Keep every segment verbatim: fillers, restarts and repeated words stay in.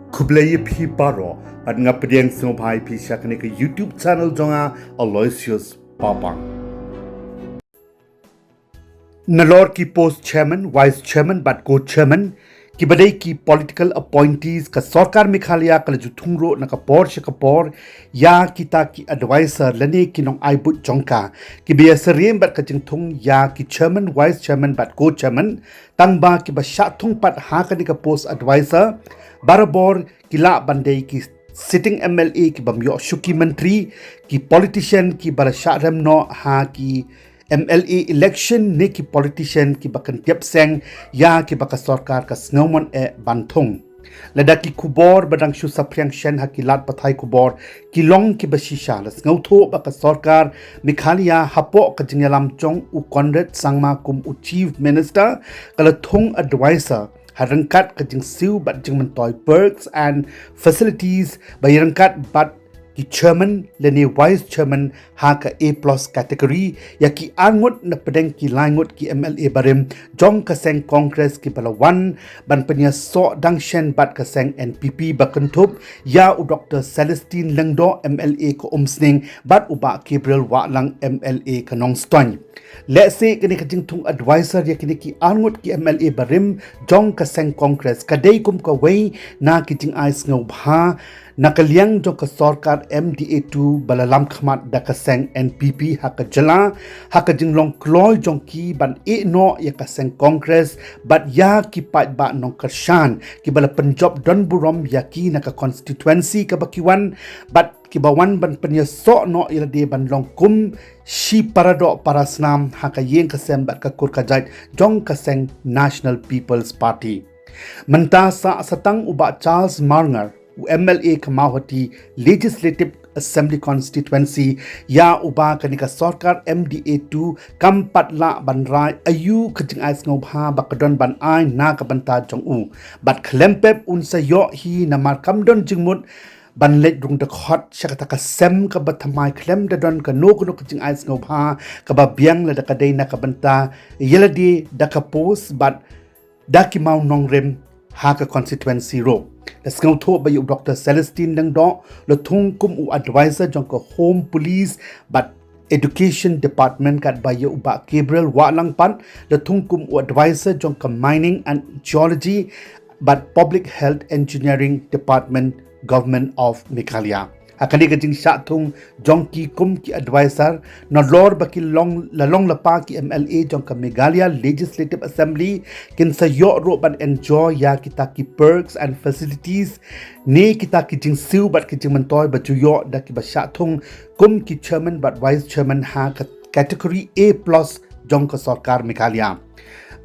Khublei ïa phi baroh, bad nga pdiang sngewbha ïa phi sha kane ka YouTube channel jong nga, Aloysius Papang. Nalor ki post chairman, vice chairman, bad co-chairman, kiba dei ki political appointees, ka sorkar Meghalaya ka la ju thung ruh na ka por sha ka por ïa kita ki advisor lane ki nongai buit jong ka, kiba ïasyriem bad ka jingthung ïa ki chairman, vice chairman, bad co-chairman, tangba kiba shah thung pat ha kane ka post advisor barabor ki lah ban dei ki sitting M L A ki bym ïoh shuki myntri, ki politician kiba la shah rem noh ha ki M L A election ne ki politician kiba kynthiap seng ïa kiba ka sorkar ka sngewmon eh ban thung. Lada ki khubor ba dang shu saphriang shen ha ki lad pathai khubor ki long kiba shisha, la sngewthuh ba ka sorkar Meghalaya hapoh ka jingïalam jong u Conrad Sangma kum u Chief Minister ka la thung advisor ha ryngkat ka jingsiew bad jingmyntoi perks and facilities ba ïaryngkat bad ki chairman lane vice chairman ha ka A plus category, ïa ki arngut na pdeng ki laingut ki M L A barim jong ka seng Congress kiba la wan ban pynïasoh dang shen bad ka seng N P P ba kynthup ïa u Doctor Celestine Lyngdoh M L A ka Umsning bad u Bah Gabriel Wahlang M L A ka Nongstoiñ. Lehse kane ka jingthung advisor ïa kine ki arngut ki M L A barim jong ka seng Congress ka dei kum kawei na ki jingai sngewbha na ka liang jong ka sorkar M D A two ba la lam khmat da ka seng N P P ha ka jylla, ha ka jinglong kloi jong ki ban ïeh noh ïa ka seng Congress bad ïa ki paidbah nongkyrshan kiba la pynjop don burom ïa ki na ka constituency kaba ki wan, bad kiba wan ban pynïasoh noh ïa lade ban long kum shi paradoh parasnam ha ka ïing ka sem bad ka kur ka jait jong ka seng National People's Party. Mynta sah satang u Bah Charles Marngar, u M L A ka Mawhati Legislative Assembly Constituency, ïa uba kane ka sorkar M D A two kam pat lah ban rai aïu ka jingai sngewbha ba ka don ban ai na ka bynta jong u. Bad khlem pep un sa ïoh hi namar kam don jingmut ban leit rung dkhot sha kata ka sem kaba thymmai khlem da don kano kano ka jingai sngewbha kaba biang lada ka dei na ka bynta ïa lade da ka post bad da ki mawnongrim ha ka constituency ruh. La sngewthuh ba ïa u Doctor Celestine Lyngdoh la thung kum u advisor jong ka Home Police bad Education Department, katba ïa u Bah Gabriel Wahlang pat la thung kum u advisor jong ka Mining and Geology bad Public Health Engineering Department, Government of Meghalaya. Ha kane ka jingshah thung jong ki kum ki advisor, nalor ba ki long la long lypa ki M L A jong ka Meghalaya Legislative Assembly, kin sa ïoh ruh ban enjoy ïa kita ki perks and facilities ne kita ki jingsiew bad ki jingmyntoi ba ju ïoh da kiba shah thung kum ki chairman bad vice chairman ha ka category A plus jong ka sorkar Meghalaya.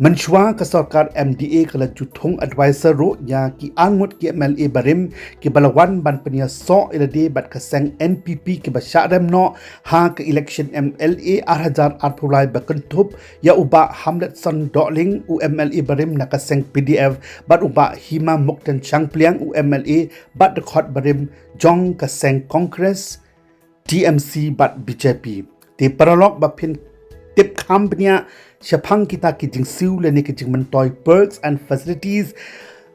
Mynshuwa ka sorkar M D A ka la ju thung advisor ruh ïa ki arngut ki M L A barim kiba la wan ban pynïasoh ïa lade bad ka seng N P P kiba shah rem noh ha ka election M L A ar hajar arphew lai ba kynthup ïa u Bah Hamletson Dohling u M L A barim na ka seng P D F bad u Bah Hima Mukten Shangpliang u M L A bad dkhot barim jong ka seng Congress, T M C bad B J P. Te paralok ba phin tip kham bniah shaphang kita ki jingsiew lane ki jingmyntoi perks and facilities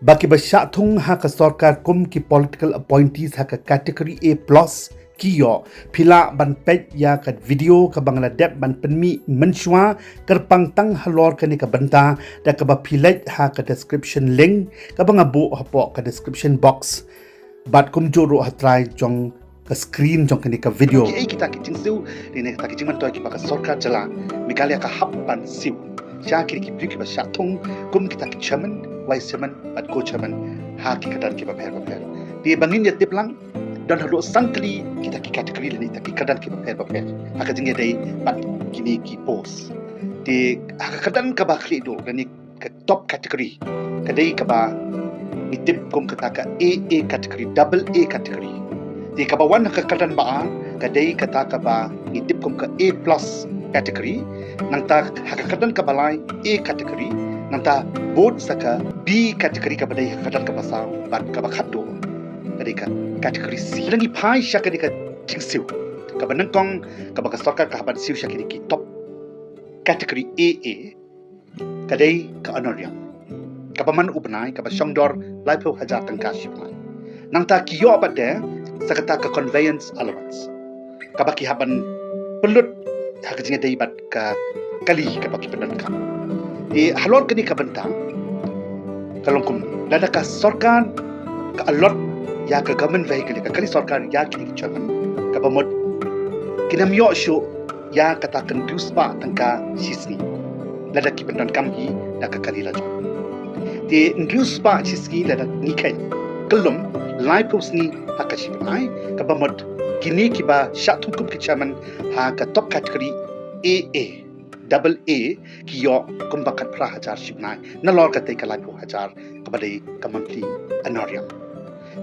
ba kiba shah thung ha ka sorkar kum ki political appointees ha ka category A plus ki ïoh, phi lah ban peit ïa ka video kaba nga la dep ban pynmih mynshuwa kyrpang tang halor kane ka bynta da kaba phi leit ha ka description link kaba nga buh hapoh ka description box. Bad kumjuh ruh ha trai jong ka screen jong kane ka video. Kiei kita ki jingsiew, ne kita ki jingmyntoi kiba ka sorkar jylla Meghalaya ka hap ban siew sha kine ki briew kiba shah thung kum kita ki chairman, vice chairman bad co-chairman ha ki kyrdan kiba pher bapher. Te ba ngin ïa tip lang, don haduh san tylli kita ki category lane kita ki kyrdan kiba pher bapher ha ka jingïadei bad kine ki post. Te ha ka kyrdan kaba khlieh duh lane ka top category ka dei kaba ngi tip kum kata ka A A category, double A category. Te kaba wan ha ka kyrdan ba ar ka dei kata kaba ngi tip kum ka A plus category. Nangta ha ka kyrdan kaba lai A category. Nangta bud sa ka B category kaba dei ha ka kyrdan kaba saw bad kaba khatduh ka dei ka category C. Lada ngi phai sha ka dei ka jingsiew kaba nyngkong kaba ka sorkar ka hap ban siew sha kine ki top category A A, ka dei ka honorarium kaba man u bnai kaba shong dor laiphew hajar tyngka shi bnai. Nangta ki ïoh pat de sa kata ka conveyance allowance kaba ki hap ban pynlut ha ka jingïadei bad ka kali kaba ki pyndonkam. Te halor kane ka bynta ka long kum lada ka sorkar ka allot ïa ka government vehicle, ka kali sorkar ïa kine ki chairman, kaba mut kin ym ïoh shuh ïa kata ka hynriew spah tyngka shi sngi lada ki pyndonkam hi da ka kali lajong. Te hynriew spah shi sngi lada ngi kheiñ kyllum laiphew sngi ha ka shi bnai, kaba mut kine kiba shah thung kum ki chairman ha ka top category A A, double A, ki ïoh kumba khatphra hajar shi bnai nalor katei ka laiphew hajar kaba dei ka monthly honorarium.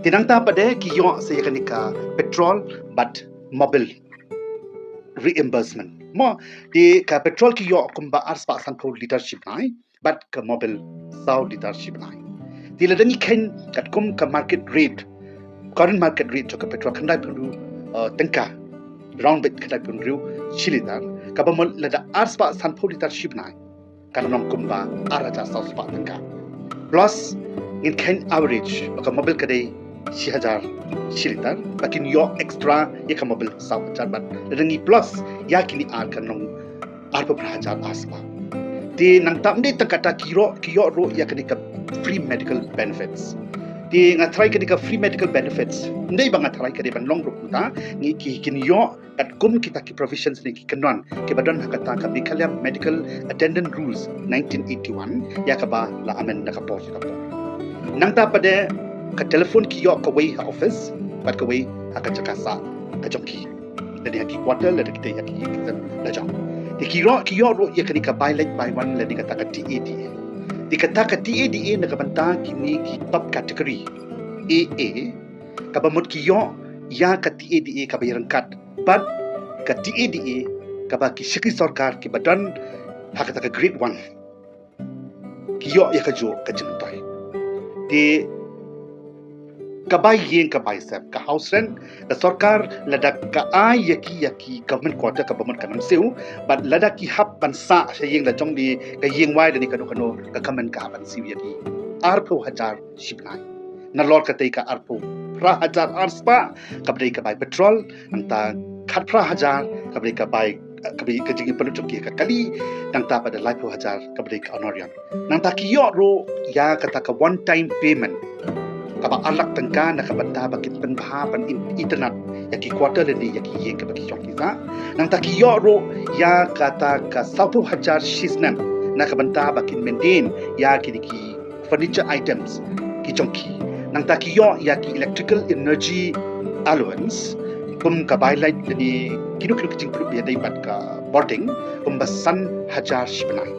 Te nangta pat de ki ïoh sa ïa kane ka petrol bad mobil reimbursement. Mo, te ka petrol ki ïoh kumba ar spah sanphew litar shi bnai bad ka mobil saw litar shi bnai. Te lada ngi kheiñ katkum ka market rate, current market rate jong ka petrol khyndai phew hynriew, uh, tyngka, round bit khyndai phew hynriew shi litar, kaba mut lada ar spah sanphew litar shi bnai kan long kumba ar hajar saw spah tyngka. Plus ngin kheiñ average ba ka mobil ka dei shi hajar shi litar, ba kin ïoh extra ïa ka mobil saw hajar bad lada ngi plus ïa kine ar kan long arphew phra hajar ar spah. Te nangta ym dei tang kata, ki ïoh, ki ïoh ruh ïa kane ka free medical benefits. Te nga tharai kane ka free medical benefits ym dei ba nga tharai, ka dei ban long ruh kumta, ngi, ki, kin ïoh katkum kita ki provisions ne ki kynhun kiba don ha kata ka Meghalaya Medical Attendance Rules nineteen eighty-one, ïa kaba la amend na ka por sha ka por. Nangta pat de ka telephone ki ïoh kawei ha office bad kawei ha ka jaka sah ka jong ki, lane ha ki quarter lane kita ïa ki, ki sem lajong. Te ki ïoh, ki ïoh ruh ïa kane ka buy late buy one lane kata ka T A D A. Te kata ka T A D A na ka bynta kine ki top category A A, kaba mut ki ïoh ïa ka T A D A kaba ïaryngkat bad ka T A D A kaba ki shakri sorkar kiba don ha kata ka grade one ki ïoh ïa kajuh ka jingmyntoi. Te ka bai ïing ka bai sem, ka house rent, ka sorkar lada ka ai ïa ki, ïa ki government quarter kaba mut kan ym siew, bad lada ki hap ban sah sha ïing lajong ne ka ïing wai lane kano kano, ka government ka hap ban siew ïa ki arphew hajar shi bnai. Nalor katei ka arphew phra hajar ar spah kaba dei ka bai petrol, nangta khatphra hajar kaba dei ka bai, kaba dei ka jingpynlut jong ki ha ka kali, nangta pat de laiphew hajar kaba dei ka honorarium. Nangta ki ïoh ruh ïa kata ka one time payment kaba ar lak tyngka na ka bynta ba kin pynbha, ban in-, itynnad ïa ki quarter lane ïa ki ïing kaba ki shong ki sah. Nangta ki ïoh ruh ïa kata ka sawphew hajar shisnem na ka bynta ba kin maintain ïa kine ki furniture items ki jong ki. Nangta ki ïoh ïa ki electrical energy allowance kum ka bai light lane kino kino ki jingpynlut ba ïadei bad ka bording kumba san hajar shi bnai.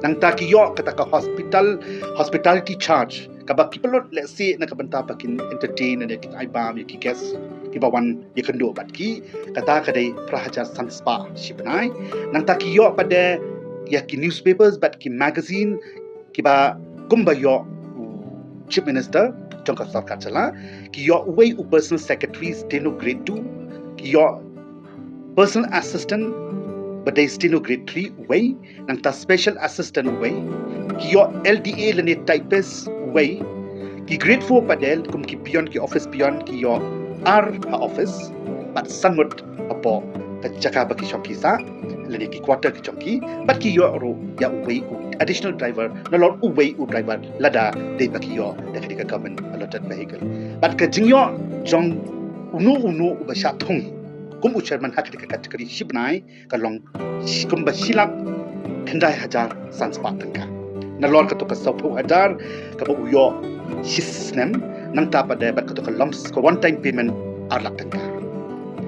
Nangta ki ïoh kata ka hospital, hospitality charge kaba ki pynlut lehse na ka bynta ba kin entertain ne kin ai bam ïa ki guest kiba wan ïakynduh bad ki, kata ka dei phra hajar san spah shi bnai. Nangta ki ïoh pat de ïa ki newspapers bad ki magazine kiba kumba ïoh u Chief Minister jong ka sorkar jylla, ki ïoh uwei u personal secretary steno grade two, ki ïoh personal assistant ba dei steno grade three uwei, nangta special assistant uwei, ki ïoh L D A lane typist uwei, ki grade four pat de kum ki peon, ki office peon, ki ïoh ar ha office bad san ngut hapoh ka jaka ba ki shong ki sah lane ki quarter ki jong ki, bad ki ïoh ruh ïa uwei u additional driver nalor uwei u driver lada dei ba ki ïoh da kane ka government allotted vehicle. Bad ka jingïoh jong uno uno uba shah thung kum u chairman ha kane ka category shi bnai ka long shi, kumba shi lak khyndai hajar san spah tyngka. Nalor kato ka sawphew hajar kaba u ïoh shisnem, nangta pat de bad kato ka lump, ka one time payment ar lak tyngka.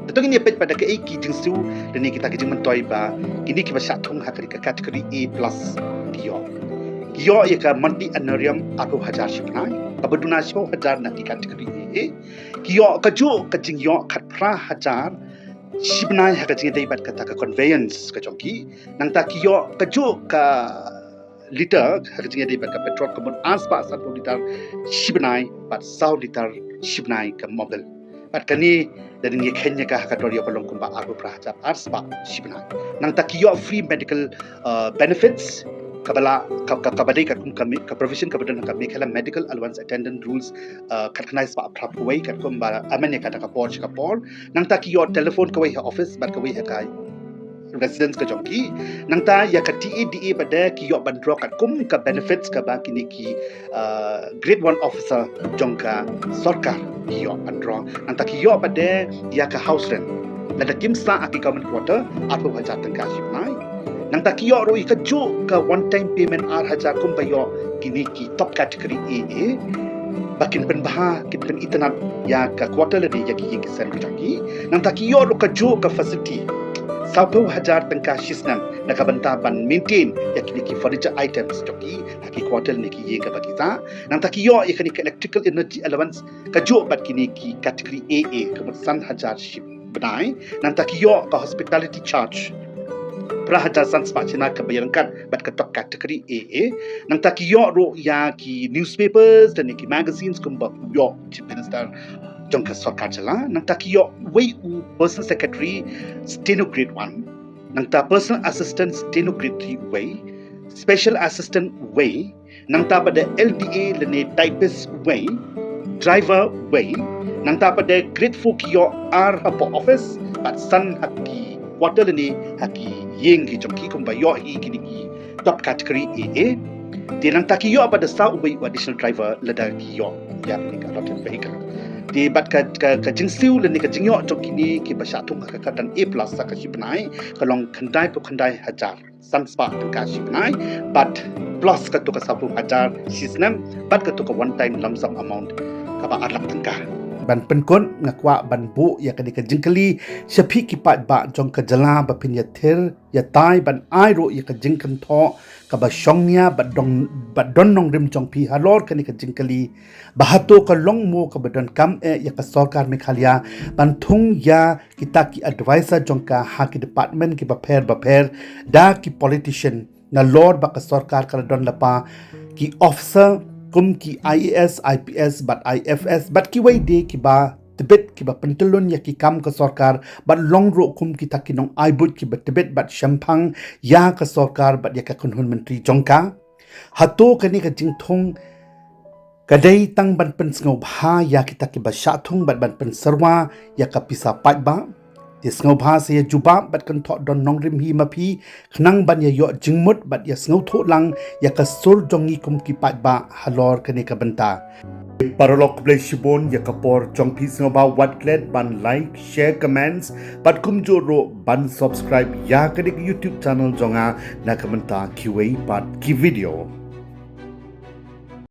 Te to ngin ïa peit pat da kaei ki jingsiew lane kita ki jingmyntoi ba kine kiba shah thung ha kane ka category A plus ki ïoh. Ki ïoh ïa ka monthly honorarium arphew hajar shi bnai, kaba duna shiphew hajar na ki category A A. Ki ïoh kajuh ka jingïoh khatphra hajar shi bnai ha ka jingïadei bad kata ka conveyance ka jong ki. Nangta ki ïoh kajuh ka litar ha ka jingïadei bad ka petrol, ka mut ar spah sanphew litar shi bnai bad saw litar shi bnai ka mobil. Bad kane lada ngi kheiñ ïa ka ha ka dor ïoh ka long kumba arphew phra hajar ar spah shi bnai. Nangta ki ïoh free medical, uh, benefits kaba la ka, ka, kaba dei katkum ka, me- ka provision kaba don ha ka Meghalaya Medical Allowance Attendance Rules, uh, khatkhyndai spah phra phew wei, katkum ba amend ïa ka na ka por sha ka por. Nangta ki ïoh telephone kawei ha office bad kawei ha ka residence ka jong ki. Nangta ïa ka T A D A pat de ki ïoh ban draw katkum ka benefits kaba kine ki, uh, grade one officer jong ka sorkar ki ïoh ban draw. Nangta ki ïoh pat de ïa ka house rent, lada kim sah ha ki government quarter, arphew hajar tyngka shi bnai. Nangta ki ïoh ruh ïa kajuh ka one time payment ar hajar kumba ïoh kine ki top category A A, ba kin pynbha, kin pynitynnad ïa ka quarter lane ïa ki ïing ki sem ki jong ki. Nangta ki ïoh ruh kajuh ka facility, sawphew hajar tyngka shi snem, na ka bynta ban maintain ïa kine ki furniture items jong ki ha ki quarter lane ki ïing kaba ki sah. Nangta ki ïoh ïa kane ka electrical energy allowance kajuh bad kine ki category A A, ka mut san hajar shi bnai. Nangta ki ïoh ka hospitality charge, phra hajar san spah shi bnai, kaba ïaryngkat bad ka top category A A. Nangta ki ïoh ruh ïa ki newspapers lane ki magazines kumba u ïoh Chief Minister jong ka sorkar jylla. Nangta ki ïoh wei u personal secretary steno grade one. Nangta personal assistant steno grade three wei. Special assistant wei. Nangta pat de L D A lane typist wei, driver wei. Nangta pat de grade four ki ïoh ar hapoh office bad san ha ki quarter lane ha ki ïing ki jong ki kumba ïoh hi kine ki top category A A. Te nangta ki ïoh pat de saw wei u additional driver lada ki ïoh ïa kine ka rotten vehicle. Te bad ka, ka, ka jingsiew lane ka jingïoh jong kine kiba shah thung ha ka kyrdan A plus ha ka shi bnai ka long khyndai phew khyndai hajar san spah tyngka shi bnai, bad plus kato ka sawphew hajar shi snem, bad kato ka one time lump sum amount kaba ar lak tyngka. Ban pynkut, nga kwah ban buh ïa kane ka jingkylli sha phi ki paidbah jong ka jylla ba phin ïathir ïatai ban ai ruh ïa ka jingkynthoh kaba shongnia bad don, bad don nongrim jong phi halor kane ka jingkylli, ba hato ka long mo kaba donkam eh ïa ka sorkar Meghalaya ban thung ïa kita ki advisor jong ka ha ki department kiba pher bapher da ki politician, nalor ba ka sorkar ka la don lypa ki officer kum ki I A S, I P S bad I F S bad kiwei de kiba tbit kiba pyntyllun ïa ki kam ka sorkar bad long ruh kum kita ki nongai buit kiba tbit bad shemphang ïa ka sorkar bad ïa ka kynhun myntri jong ka. Hato kane ka jingthung ka dei tang ban pynsngewbha ïa kita kiba shah thung bad ban pynsyrwa ïa ka pisa paidbah? Te sngewbha sa ïa jubab bad kynthoh don nongrim hi ma phi, khnang ban ïa ïoh jingmut bad ïa sngewthuh lang ïa ka sur jong ngi kum ki paidbah halor kane ka bynta. Paralok, khublei shibun ïa ka por jong phi. Sngewbha wat klet ban like, share, comments bad kumjuh ruh ban subscribe ïa kane ka YouTube channel jong nga na ka bynta kiwei pat ki video.